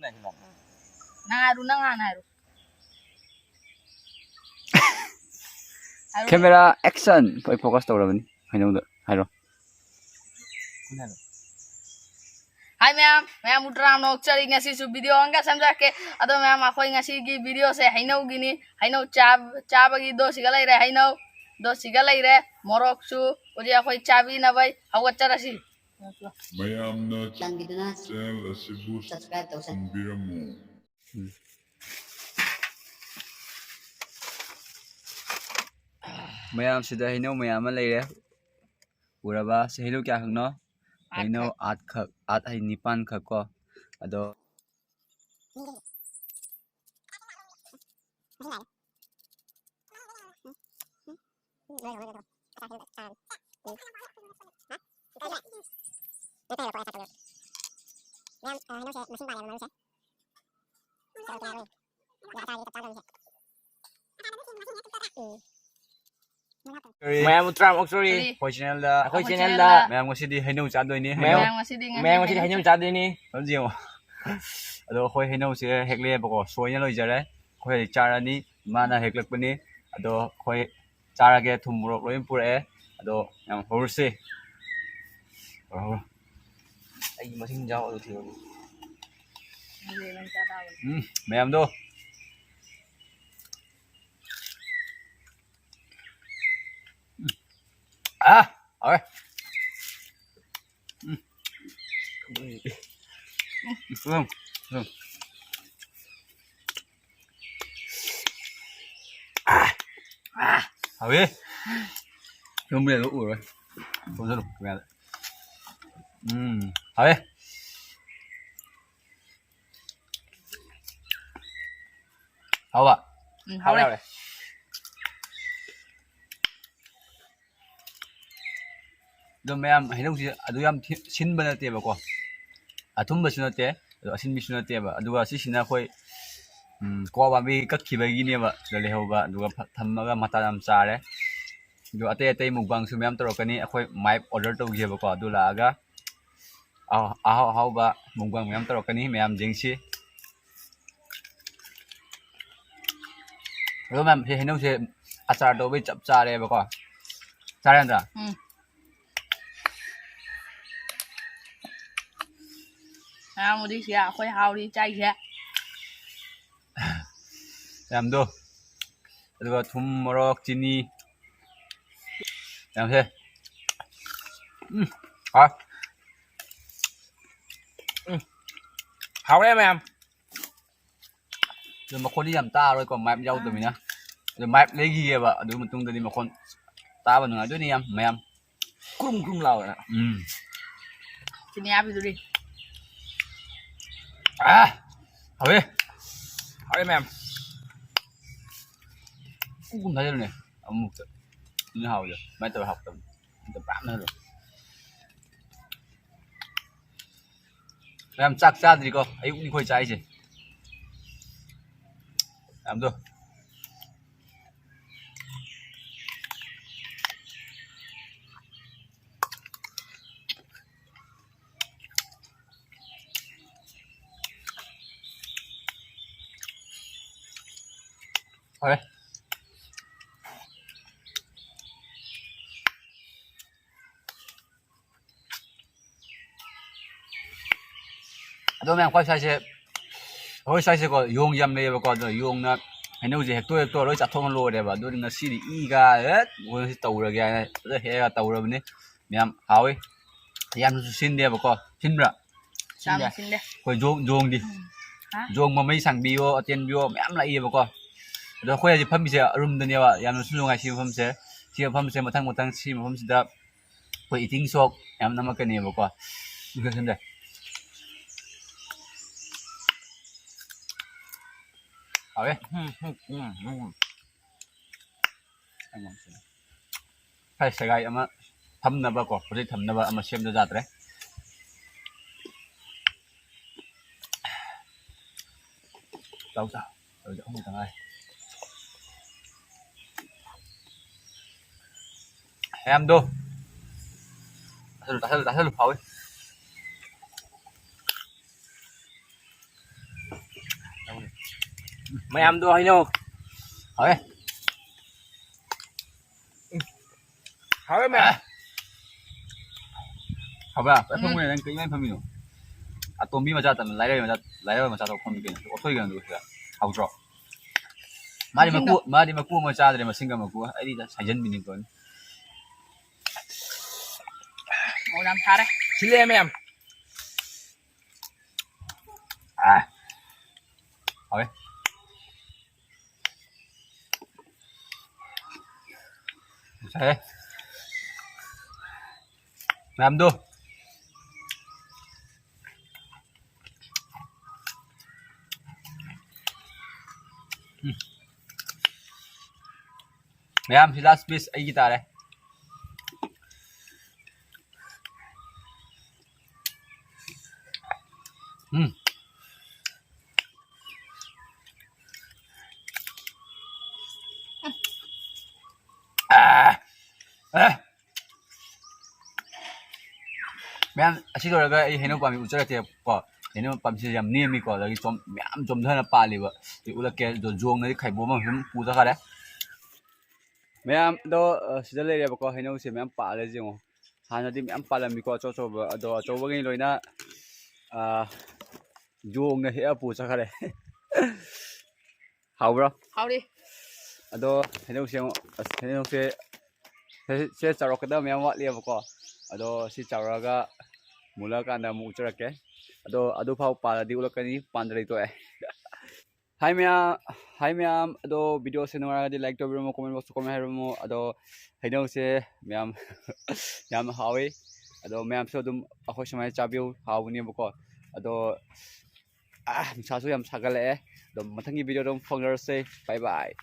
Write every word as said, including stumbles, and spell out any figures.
ꯅꯪ ꯍꯥꯏꯔꯨ, ꯅꯪ ꯍꯥꯟꯅ ꯍꯥꯏꯔꯨ꯫ ꯍꯥꯏꯔꯨ꯫ Camera action! ꯑꯩ focus ꯇꯧꯔꯕꯅꯤ ꯍꯩꯅꯧꯗ꯫ ꯍꯥꯏꯔꯣ꯫ ꯍꯥꯏ ꯃꯌꯥꯝ, ꯃꯌꯥꯝꯕꯨ ꯇꯔꯥꯝꯅ ꯑꯣꯛꯆꯔꯤ꯫ ꯉꯁꯤꯁꯨ video ꯑꯃꯒ ꯁꯦꯝꯖꯔꯛꯀꯦ꯫ ꯑꯗꯣ ꯃꯌꯥꯝ, ꯑꯩꯈꯣꯏ ꯉꯁꯤꯒꯤ videoꯁꯦ ꯍꯩꯅꯧꯒꯤꯅꯤ꯫ ꯍꯩꯅꯧ ꯆꯥꯕ-, ꯆꯥꯕꯒꯤ ꯗꯣꯁꯤꯒ ꯂꯩꯔꯦ, ꯍꯩꯅꯧ ꯗꯣꯁꯤꯒ ꯂꯩꯔꯦ, ꯃꯣꯔꯣꯛꯁꯨ꯫ ꯍꯧꯖꯤꯛ ꯑꯩꯈꯣꯏ ꯆꯥꯕꯤꯅꯕꯩ ꯍꯧꯒꯠꯆꯔꯁꯤ꯫ ꯃꯌꯥꯝꯅ ꯆꯥꯟꯕꯤꯗꯨꯅ channel ꯑꯁꯤꯕꯨ subscribe ꯇꯧꯁꯟ- ꯇꯧꯕꯤꯔꯝꯃꯨ꯫ ꯎꯝ꯫ ꯃꯌꯥꯝꯁꯤꯗ ꯍꯩꯅꯧ ꯃꯌꯥꯝ ꯑꯃ ꯂꯩꯔꯦ꯫ ꯎꯔꯕ? ꯁꯤ ꯍꯩꯅꯧ ꯀꯌꯥꯈꯛꯅꯣ? ꯍꯩꯅꯧ ꯑꯥꯠꯈꯛ꯫ ꯑꯥꯠ ꯍꯥꯏ ꯅꯤꯄꯥꯟꯈꯛ ꯀꯣ꯫ ꯑꯗꯣ ꯃꯌꯥꯝ ꯇꯔꯥꯃꯨꯛ ꯁꯣꯔꯤ꯫ ꯀꯔꯤ? ꯑꯩꯈꯣꯏ channelꯗ꯫ ꯑꯩꯈꯣꯏ ꯑꯩꯈꯣꯏ channelꯗ꯫ ꯃꯌꯥꯝ ꯉꯁꯤꯗꯤ ꯍꯩꯅꯧ ꯆꯥꯗꯣꯏꯅꯤ꯫ ꯃꯌꯥꯝ ꯍꯩꯅꯧ꯫ ꯃꯌꯥꯝ ꯉꯁꯤꯗꯤ ꯉꯁꯤ ꯃꯌꯥꯝ ꯉꯁꯤꯗꯤ ꯍꯩꯅꯧ ꯍꯩꯅꯧ ꯆꯥꯗꯣꯏꯅꯤ꯫ ꯑꯗꯨ ꯌꯦꯡꯉꯣ꯫ ꯑꯗꯣ ꯑꯩꯈꯣꯏ ꯍꯩꯅꯧꯁꯦ ꯍꯦꯛꯂꯛꯑꯦꯕꯀꯣ, ꯁꯣꯏꯅ ꯂꯣꯏꯖꯔꯦ꯫ ꯑꯩꯈꯣꯏ ꯍꯧꯖꯤꯛ ꯆꯥꯔꯅꯤ꯫ ꯏꯃꯥꯅ ꯍꯦꯛꯂꯛꯄꯅꯤ꯫ ꯑꯗꯣ ꯑꯩꯈꯣꯏ ꯆꯥꯔꯒꯦ꯫ ꯊꯨꯝ ꯃꯣꯔꯣꯛ ꯂꯣꯏ ꯄꯨꯔꯛꯑꯦ꯫ ꯑꯗꯣ ꯌꯥꯝ ꯍꯧꯔꯁꯤ꯫ ꯍꯧꯔꯣ, ꯍꯧꯔꯣ꯫ ꯑꯩꯒꯤ ꯃꯁꯤꯡ ꯌꯥꯎ ꯑꯗꯨ ꯊꯤꯔꯣ꯫ ꯎꯝ, ꯃꯌꯥꯝꯗꯣ꯫ ꯎꯝ꯫ ꯑꯥ, ꯍꯥꯎꯔꯦ꯫ ꯎꯝ꯫ ꯎꯝ, ꯎꯝ꯫ ꯑꯥ, ꯑꯥ, ꯍꯥꯎꯋꯦ꯫ ꯌꯨꯝ ꯃꯤꯅ ꯂꯣꯏ ꯎꯔꯣꯏ꯫ ꯊꯣꯡꯖꯜꯂꯨ, ꯃꯌꯥꯗ꯫ ꯎꯝ, ꯍꯥꯎꯋꯦ꯫ ꯍꯥꯎꯕ? ꯎꯝ, ꯍꯥꯎꯔꯦ, ꯍꯥꯎꯔꯦ꯫ ꯍꯥꯎꯔꯦ꯫ ꯑꯗꯣ ꯃꯌꯥꯝ, ꯍꯩꯅꯧꯁꯤ ꯑꯗꯨ ꯌꯥꯝ ꯊꯤ-, ꯁꯤꯟꯕ ꯅꯠꯇꯦꯕꯀꯣ, ꯑꯊꯨꯝꯕꯁꯨ ꯅꯠꯇꯦ, ꯑꯗꯣ ꯑꯁꯤꯟꯕꯤꯁꯨ ꯅꯠꯇꯦꯕ꯫ ꯑꯗꯨꯒ ꯁꯤꯁꯤꯅ ꯑꯩꯈꯣꯏ, ꯎꯝ, ꯀ꯭ꯋꯥ ꯄꯥꯝꯕꯤ ꯀꯛꯈꯤꯕꯒꯤꯅꯦꯕ ꯁꯤꯗ ꯂꯩꯍꯧꯕ꯫ ꯑꯗꯨꯒ ꯐ-, ꯊꯝꯃꯒ ꯃꯇꯥ ꯌꯥꯝ ꯆꯥꯔꯦ꯫ ꯑꯗꯣ ꯑꯇꯩ ꯑꯇꯩ mukbangꯁꯨ ꯃꯌꯥꯝ ꯇꯧꯔꯛꯀꯅꯤ꯫ ꯑꯩꯈꯣꯏ ꯃꯥꯏꯞ order ꯇꯧꯈꯤꯕꯀꯣ, ꯑꯗꯨ ꯂꯥꯛꯑꯒ ꯑꯍꯥꯎ-, ꯑꯍꯥꯎ ꯑꯍꯥꯎꯕ mukbang ꯃꯌꯥꯝ ꯇꯧꯔꯛꯀꯅꯤ꯫ ꯃꯌꯥꯝ ꯌꯦꯡꯁꯤ꯫ ꯑꯗꯣ ꯃꯌꯥꯝ, ꯁꯤ ꯍꯩꯅꯧꯁꯦ ꯑꯆꯥꯔ ꯇꯧꯕꯩ ꯆꯞ ꯆꯥꯔꯦꯕꯀꯣ꯫ ꯆꯥꯔꯦ ꯅꯠꯇ꯭ꯔꯥ? ꯎꯝ꯫ ꯉꯔꯥꯡꯕꯨꯗꯤ ꯁꯤ ꯑꯩꯈꯣꯏ ꯍꯥꯎꯔꯤ ꯆꯥꯏꯁꯦ꯫ ꯃꯌꯥꯝꯗꯣ꯫ ꯑꯗꯨꯒ ꯊꯨꯝ, ꯃꯣꯔꯣꯛ, ꯆꯤꯅꯤ꯫ ꯃꯌꯥꯝꯁꯦ꯫ ꯎꯝ꯫ ꯍꯥꯎ꯫ ꯎꯝ꯫ ꯍꯥꯎꯔꯦ ꯃꯌꯥꯝ꯫ ꯑꯗꯨ ꯃꯈꯣꯟꯗꯤ ꯌꯥꯝ ꯇꯥꯔꯔꯣꯏꯀꯣ, ꯃꯥꯏꯞ ꯌꯥꯎꯗꯕꯅꯤꯅ꯫ ꯑꯗꯨ ꯃꯥꯏꯞ ꯂꯩꯈꯤꯒꯦꯕ, ꯑꯗꯨ ꯃꯇꯨꯡꯗꯗꯤ ꯃꯈꯣꯟ ꯇꯥꯕ ꯅꯨꯡꯉꯥꯏꯗꯣꯏꯅꯤ ꯌꯥꯝ, ꯃꯌꯥꯝ꯫ ꯀ꯭ꯔꯨꯝ ꯀ꯭ꯔꯨꯝ ꯂꯥꯎꯗꯅ꯫ ꯎꯝ꯫ ꯆꯤꯅꯤ ꯍꯥꯞꯄꯤꯗꯨꯗꯤ꯫ ꯑꯥ! ꯍꯥꯎꯋꯦ꯫ ꯍꯥꯎꯋꯦ ꯃꯌꯥꯝ꯫ ꯀ꯭ꯔꯨꯝ ꯀ꯭ꯔꯨꯝ ꯊꯥꯖꯤꯜꯂꯨꯅꯦ, ꯑꯃꯨꯛꯇ꯫ ꯑꯗꯨꯅ ꯍꯥꯎꯋꯤꯗꯣ꯫ ꯑꯗꯨꯃꯥꯏꯅ ꯇꯧꯔ ꯍꯥꯞꯀꯗꯕꯅꯤ꯫ ꯑꯝꯇ ꯄꯥꯝꯅ ꯍꯜꯂꯣ꯫ ꯃꯌꯥꯝ ꯆꯥꯛ ꯆꯥꯗ꯭ꯔꯤꯀꯣ, ꯑꯌꯨꯛꯅꯤ ꯑꯩꯈꯣꯏ ꯆꯥꯏꯁꯦ꯫ ꯃꯌꯥꯝꯗꯣ꯫ ꯍꯣꯏ꯫ ꯑꯗꯣ ꯃꯌꯥꯝ, ꯑꯩꯈꯣꯏ ꯁ꯭ꯋꯥꯏꯁꯦ, ꯑꯩꯈꯣꯏ ꯁ꯭ꯋꯥꯏꯁꯦꯀꯣ, ꯌꯣꯡ ꯌꯥꯝ ꯂꯩꯌꯦꯕꯀꯣ꯫ ꯑꯗꯣ ꯌꯣꯡꯅ ꯍꯩꯅꯧꯁꯦ ꯍꯦꯛꯇꯣꯛ ꯍꯦꯛꯇꯣꯛ ꯂꯣꯏ ꯆꯥꯊꯣꯛꯅ ꯂꯣꯏꯔꯦꯕ꯫ ꯑꯗꯨꯅ ꯉꯁꯤꯗꯤ ꯏꯒ ꯍꯦꯛ ꯃꯣꯏꯁꯤ ꯇꯧꯔꯒꯦ ꯍꯥꯏꯅ ꯐꯖꯅ ꯍꯦꯛꯑꯒ ꯇꯧꯔꯕꯅꯤ꯫ ꯃꯌꯥꯝ ꯍꯥꯎꯋꯤ꯫ ꯌꯥꯝꯅꯁꯨ ꯁꯤꯟꯗꯦꯕꯀꯣ꯫ ꯁꯤꯟꯕ꯭ꯔꯥ? ꯌꯥꯝ ꯁꯤꯟꯗꯦ꯫ ꯁꯤꯟꯗꯦ꯫ ꯑꯩꯈꯣꯏ ꯖꯣꯡ-, ꯖꯣꯡꯗꯤ꯫ ꯎꯝ꯫ ꯍꯥ? ꯖꯣꯡ ꯃꯃꯩ ꯁꯥꯡꯕꯤꯌꯣ, ꯑꯇꯦꯟꯕꯤꯌꯣ ꯃꯌꯥꯝ ꯂꯥꯛꯏꯌꯦꯕꯀꯣ꯫ ꯑꯗꯣ ꯑꯩꯈꯣꯏ ꯍꯧꯖꯤꯛ ꯐꯝꯃꯤꯁꯦ ꯑꯔꯨꯝꯗꯅꯦꯕ꯫ ꯌꯥꯝꯅꯁꯨ ꯅꯨꯡꯉꯥꯏ ꯁꯤ ꯃꯐꯝꯁꯦ꯫ ꯁꯤ ꯃꯐꯝꯁꯦ ꯃꯊꯪ ꯃꯊꯪ ꯁꯤ ꯃꯐꯝꯁꯤꯗ ꯑꯩꯈꯣꯏ eating show ꯌꯥꯝ ꯅꯝꯃꯛꯀꯅꯦꯕꯀꯣ꯫ ꯂꯣꯏꯁꯤꯟꯗꯦ꯫ ꯍꯥꯎꯋꯦ꯫ ꯎꯝ, ꯎꯝ, ꯎꯝ, ꯎꯝ꯫ ꯍꯥꯏ ꯁꯒꯥꯏ ꯑꯃ ꯊꯝꯅꯕꯀꯣ, ꯄꯣꯠ ꯆꯩ ꯊꯝꯅꯕ ꯑꯃ ꯁꯦꯝꯗ ꯌꯥꯗ꯭ꯔꯦ꯫ ꯆꯥꯎ, ꯆꯥꯎ꯫ ꯍꯧꯖꯤꯛ ꯑꯍꯨꯝ ꯈꯛꯇ ꯉꯥꯏꯔꯦ꯫ ꯃꯌꯥꯝꯗꯣ꯫ ꯆꯥꯁꯜꯂꯨ, ꯆꯥꯁꯜꯂꯨ, ꯆꯥꯁꯜꯂꯨ, ꯐꯥꯎꯏ꯫ ꯃꯌꯥꯝꯗꯣ ꯍꯩꯅꯧ ꯍꯥꯎꯋꯦ꯫ ꯍꯥꯎꯋꯦ ꯃꯌꯥꯝ꯫ ꯍꯥꯎꯕ꯭ꯔꯥ? ꯐꯖꯅ ꯎꯝ꯫ ꯐꯪꯉꯦ꯫ ꯅꯪ ꯀꯩꯃꯥꯏꯅ ꯐꯝꯃꯤꯅꯣ? ꯑꯇꯣꯝꯕꯤ ꯃꯆꯥ ꯇꯝꯅ ꯂꯥꯏꯔꯕ ꯃꯆꯥ, ꯂꯥꯏꯔꯕ ꯃꯆꯥ ꯊꯣꯛ ꯐꯝꯃꯤ ꯀꯩꯅꯣ? ꯑꯣꯊꯣꯏꯒꯅꯨ ꯑꯗꯨꯒ ꯁꯤꯗ꯫ ꯍꯥꯎꯗ꯭ꯔꯣ? ꯃꯥꯗꯤ ꯃꯀꯨ, ꯃꯁꯤꯡꯗꯣ꯫ ꯃꯥꯗꯤ ꯃꯀꯨ ꯑꯃ ꯆꯥꯗ꯭ꯔꯦ, ꯃꯁꯤꯡꯒ ꯃꯀꯨ꯫ ꯑꯩꯗꯤ ꯁꯥꯏꯖꯟꯕꯤꯅꯤ ꯇꯧꯅꯤ꯫ ꯃꯣꯔꯣꯛ ꯌꯥꯝ ꯁꯥꯔꯦ꯫ ꯁꯤꯜꯂꯦ ꯃꯌꯥꯝ꯫ ꯑꯥ꯫ ꯍꯥꯎꯋꯦ꯫ ꯉꯁꯥꯏ ꯃꯌꯥꯝꯗꯣ꯫ ꯎꯝ꯫ ꯃꯌꯥꯝ, ꯁꯤ last piece ꯑꯩꯒꯤ ꯇꯥꯔꯦ꯫ ꯎꯝ꯫ ꯑꯥ꯫ ꯑꯥ꯫ ꯃꯌꯥꯝ, ꯑꯁꯤ ꯂꯣꯏꯔꯒ ꯑꯩ ꯍꯩꯅꯧ ꯄꯥꯝꯕꯤ ꯎꯠꯆꯔꯛꯀꯦ ꯀꯣ꯫ ꯍꯩꯅꯧ ꯄꯥꯝꯕꯤꯁꯦ ꯌꯥꯝ ꯅꯦꯝꯃꯤꯀꯣ, ꯑꯗꯒꯤ ꯆꯣꯝ-, ꯃꯌꯥꯝ ꯆꯣꯝꯊꯅ ꯄꯥꯜꯂꯤꯕ꯫ ꯑꯩ ꯎꯠꯂꯛꯀꯦ꯫ ꯑꯗꯣ ꯖꯣꯡꯅꯗꯤ ꯈꯥꯏꯕꯣꯛ ꯑꯃ ꯁꯨꯝ ꯄꯨꯊꯈꯔꯦ꯫ ꯃꯌꯥꯝ, ꯑꯗꯣ, ꯑ, ꯁꯤꯗ ꯂꯩꯔꯦꯕꯀꯣ, ꯍꯩꯅꯧꯁꯦ ꯃꯌꯥꯝ ꯄꯥꯜꯂꯦ ꯌꯦꯡꯉꯣ꯫ ꯍꯥꯟꯅꯗꯤ ꯃꯌꯥꯝ ꯄꯥꯜꯂꯝꯃꯤꯀꯣ, ꯑꯆꯧ ꯑꯆꯧꯕ꯫ ꯑꯗꯣ ꯑꯆꯧꯕꯈꯩ ꯂꯣꯏꯅ, ꯑ, ꯖꯣꯡꯅ ꯍꯦꯛꯑ ꯄꯨ ꯆꯠꯈꯔꯦ꯫ ꯍꯥꯎꯕ꯭ꯔꯣ? ꯍꯥꯎꯔꯤ꯫ ꯑꯗꯣ ꯍꯩꯅꯧꯁꯦ ꯑꯃꯨꯛ, ꯑꯁ, ꯍꯩꯅꯧꯁꯦ, ꯁꯦ, ꯁꯦ ꯆꯥꯎꯔꯛꯀꯗꯕ ꯃꯌꯥꯝ ꯋꯥꯠꯂꯤꯑꯕꯀꯣ꯫ ꯑꯗꯣ ꯁꯤ ꯆꯥꯎꯔꯛꯑꯒ ꯃꯨꯜꯂꯛꯑꯀꯥꯟꯗ ꯑꯃꯨꯛ ꯎꯠꯆꯔꯛꯀꯦ꯫ ꯑꯗꯣ ꯑꯗꯨꯐꯥꯎ ꯄꯥꯜꯂꯗꯤ ꯎꯠꯂꯛꯀꯅꯤ, ꯄꯥꯟꯗ꯭ꯔꯗꯤ ꯇꯣꯛꯑꯦ꯫ ꯍꯥꯏ ꯃꯌꯥꯝ, ꯍꯥꯏ ꯃꯌꯥꯝ, ꯑꯗꯣ video ꯁꯦ ꯅꯨꯡꯉꯥꯏꯔꯒꯗꯤ like ꯇꯧꯕꯤꯔꯝꯃꯣ, comment box ꯇ comment ꯍꯥꯏꯔꯝꯃꯣ꯫ ꯑꯗꯣ ꯍꯩꯅꯧꯁꯦ ꯃꯌꯥꯝ, ꯌꯥꯝ ꯍꯥꯎꯋꯤ꯫ ꯑꯗꯣ ꯃꯌꯥꯝꯁꯨ ꯑꯗꯨꯝ ꯑꯩꯈꯣꯏ ꯁꯨꯃꯥꯏꯅ ꯆꯥꯕꯤꯌꯨ, ꯍꯥꯎꯕꯅꯦꯕꯀꯣ꯫ ꯑꯗꯣ, ꯑꯥ, ꯅꯨꯡꯁꯥꯁꯨ ꯌꯥꯝ ꯁꯥꯒꯠꯂꯛꯑꯦ꯫ ꯑꯗꯣ ꯃꯊꯪꯒꯤ video ꯗ ꯑꯃꯨꯛ ꯐꯪꯅꯔꯁꯦ꯫ Bye bye꯫